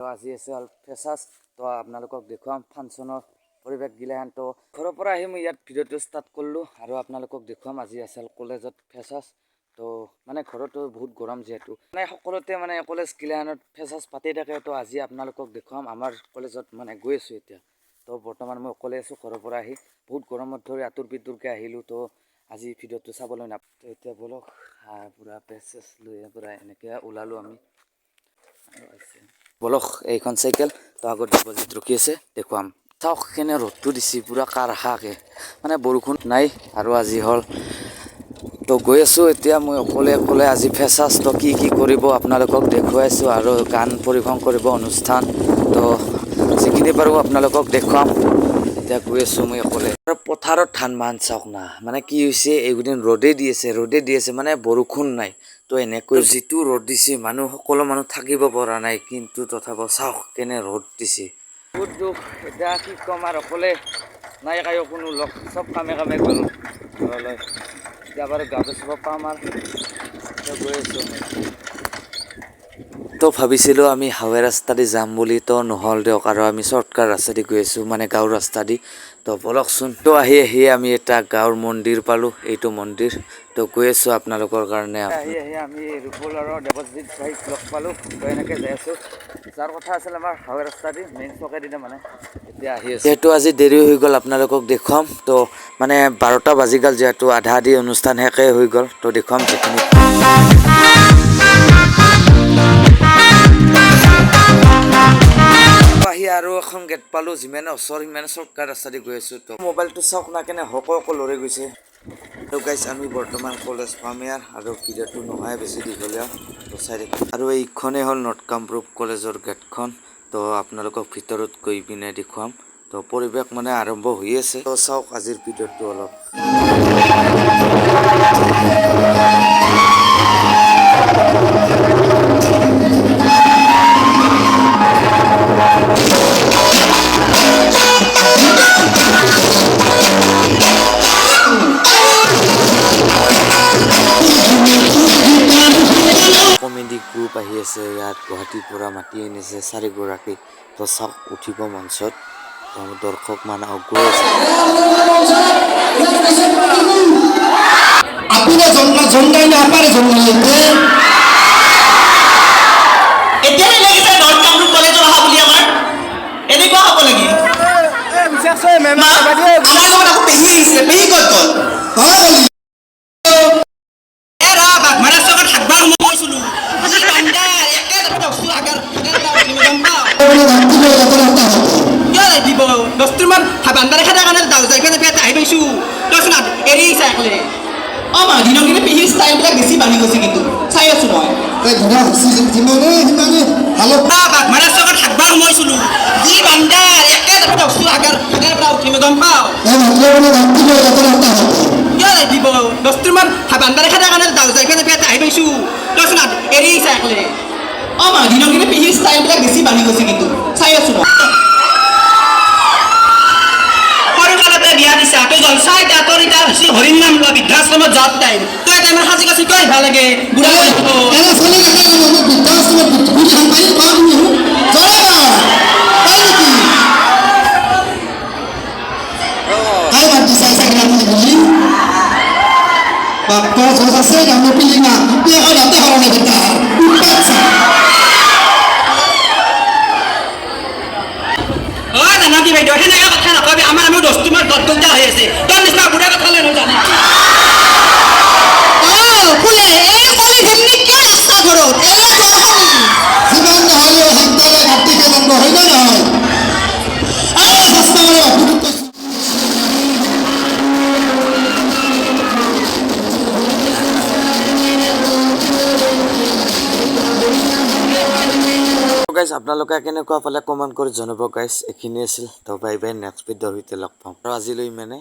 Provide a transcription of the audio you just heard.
তো আজি আছে হ'ল ফ্ৰেচাৰ্ছ। তো আপোনালোকক দেখুৱাম ফাংচনৰ পৰিৱেশ গিলাখান। তো ঘৰৰ পৰা আহি মই ইয়াত ভিডিঅ'টো ষ্টাৰ্ট কৰিলোঁ আৰু আপোনালোকক দেখুৱাম আজি আছে কলেজত ফ্ৰেচাৰ্ছ। তো মানে ঘৰতো বহুত গৰম যিহেতু, মানে সকলোতে মানে কলেজ গিলাখানত ফ্ৰেচাৰ্ছ পাতি থাকে। তো আজি আপোনালোকক দেখুৱাম আমাৰ কলেজত মানে গৈ আছোঁ এতিয়া। তো বৰ্তমান মই অকলে আছোঁ। ঘৰৰ পৰা আহি বহুত গৰমত ধৰি আঁতোৰ বিদুৰকৈ আহিলোঁ। তো আজি ভিডিঅ'টো চাবলৈ নাপ। তো এতিয়া ব'লক, পূৰা পেচ চেচ লৈ পূৰা এনেকৈ ওলালোঁ আমি আৰু আছে। ব'লক, এইখন চাইকেল। তো আগত দেৱজিত ৰখি আছে, দেখুৱাম। চাওক কেনে ৰ'দটো দিছে, পূৰা কাঢ়াকে, মানে বৰষুণ নাই আৰু আজি হ'ল। তো গৈ আছোঁ এতিয়া মই অকলে অকলে। আজি ফ্ৰেচাৰ্ছ, তো কি কি কৰিব আপোনালোকক দেখুৱাইছোঁ আৰু গান পৰিৱেশন কৰিব, অনুষ্ঠান। তো যিখিনি পাৰোঁ আপোনালোকক দেখুৱাম। এতিয়া গৈ আছোঁ মই অকলে। আৰু পথাৰত ধান মান চাওক না, মানে কি হৈছে, এইকেইদিন ৰ'দে দি আছে, ৰ'দে দি আছে, মানে বৰষুণ নাই। তো এনেকৈ যিটো ৰ'দ দিছে, মানুহ সকলো মানুহ থাকিব পৰা নাই। কিন্তু তথাপিও চাওক কেনে ৰ'দ দিছে। বহুত দুখ, এতিয়া কি ক'ম আৰু, অকলে, নাই কায়ো কোনো লগ, চব কামে কামে গ'ল ঘৰলৈ। এতিয়া বাৰু গাটো চাব পাম আৰু এতিয়া গৈ আছোঁ মই। তো ভাবিছিলোঁ আমি হাইৱে ৰাস্তা দি যাম বুলি, তো নহ'ল দিয়ক আৰু আমি শ্বৰ্টকাট ৰাস্তা দি গৈ আছোঁ, মানে গাঁৱৰ ৰাস্তা দি। তো ব'লকচোন। তো আহি আহি আমি এটা গাঁৱৰ মন্দিৰ পালোঁ, এইটো মন্দিৰ। তো গৈ আছোঁ আপোনালোকৰ কাৰণে। আহি আহি আমি ৰূপল আৰু দেৱজিত ভাইক লগ পালোঁ। তো এনেকৈ যাই আছোঁ। যাৰ কথা আছিল আমাৰ হাইৱে ৰাস্তা দি, মেইন চকে দিলে, মানে এতিয়া আহি আছোঁ। যিহেতু আজি দেৰি হৈ গ'ল, আপোনালোকক দেখুৱাম। তো মানে 12টা বাজি গ'ল যিহেতু, আধা আধি অনুষ্ঠান শেষেই হৈ গ'ল। তো দেখুৱাম যিখিনি। আহি আৰু এখন গেট পালোঁ। যিমানে ওচৰ সিমানে শ্বৰ্টকাট ৰাস্তা দি গৈ আছোঁ। তো মোবাইলটো চাওক না, কেনে হক হক লৰি গৈছে। তো গাইছ, আমি বৰ্তমান কলেজ পাম ইয়াৰ আৰু ভিডিঅ'টো নহয় বেছি দীঘলীয়া, তো চাই থাকক। আৰু এইখনেই হ'ল নৰ্থ কামৰূপ কলেজৰ গেটখন। তো আপোনালোকক ভিতৰত গৈ পিনে দেখুৱাম। তো পৰিৱেশ মানে আৰম্ভ হৈ আছে। তো চাওক আজিৰ ভিডিঅ'টো অলপ। কমেডি গ্ৰুপ আহি আছে ইয়াত, গুৱাহাটীৰ পৰা মাতি আনিছে চাৰিগৰাকী। তো চাওক, উঠিব মঞ্চত। তো দৰ্শক মানে গৈ আছে। আপুনি জন্ম জন্মাই না আপাৰে জন্ম লৈছে। এতিয়াহে লাগিছে নৰ্থ কামৰূপ কলেজৰ অহা বুলি। আমাৰ এনেকুৱা হ'ব লাগে। মা, আমাৰ লগত আকৌ পেহী আহিছিলে, পেহী ক'ত গ'ল? এ ৰ, বাঘমাৰা চকত সাতবাৰ সোমাই গৈছিলো। কি বান্দাৰ, একে জাপতে উঠছো, আগাৰ আগাৰ পৰা উঠিলো, গম পাওঁ। কিয় লাগিব 10মান বান্দাৰে খেদাৰ কাৰণে যাই পেলাই পেলাই আহি পাইছো। তইচোন এৰি আহিছা একলে। অ মা, দিনক দিনে পেহীৰ ষ্টাইলবিলাক বেছি বাঢ়ি গৈছে কিন্তু, চাই আছো মই। যিমানে সিমানে ভালো। বাঘমাৰা চকত সাতবাৰ সোমাইছিলো। কি বান্দাৰ, একে জাপতে উঠছো, আগাৰ আগাৰ পৰা উঠিম, গম পাওঁ। কিয় লাগিব 10মান বান্দাৰে খেদাৰ কাৰণে যাই পেলাই পেলাই আহি পাইছো। তইচোন এৰি আহিছা একলে। অ মা, দিনক দিনে পেহীৰ ষ্টাইলবিলাক বেছি বাঢ়ি গৈছে কিন্তু, চাই আছো মই। সৰুকালতে বিয়া দিছা, তই জলচা। এতিয়া তোৰ এতিয়া হৈছে হৰিণ নাম লোৱা, বৃদ্ধাশ্ৰমত যোৱাৰ টাইম। তই এটা ইমান সাজি কাচি কিয় ভাল লাগে, বুঢ়া হৈ যাব। এনে চলি থাকে, বৃদ্ধাশ্ৰমত বুঢ়ী পাই পাওঁ তুমি জৰা পাই নেকি? কাই মাত দিছা চাগে আপুনি বুলি বাপ্পা জজ আছে গামো পিলিঙা এখন হাতে হৰণে বেটা উৎপাত চা। অ জানকী বাইদেউ, সেনেকা কথা নকবি। আমাৰ আমি দহটোমান দহ ঘণ্টা হৈ আছে, তোৰ নিচিনা বুঢ়া কথা লৈ জানে। অ ফুলে এই কলি ধেমনি কিয় ৰাস্তা ঘৰত এই দৰ্শনী। যিমান নহ'লেও সন্তানে মাতৃকে জন্ম হয় নে নহয়? এই চেষ্টা কৰে বাপুক কৈছোঁ। গাইছ, আপোনালোকে কেনেকুৱা পালে কমেণ্ট কৰি জনাব। গাইছ, এইখিনি আছিল। তো বাই বাই, নেক্সট ভিডিঅ'ৰ সৈতে লগ পাম। আৰু আজিলৈ ইমানে।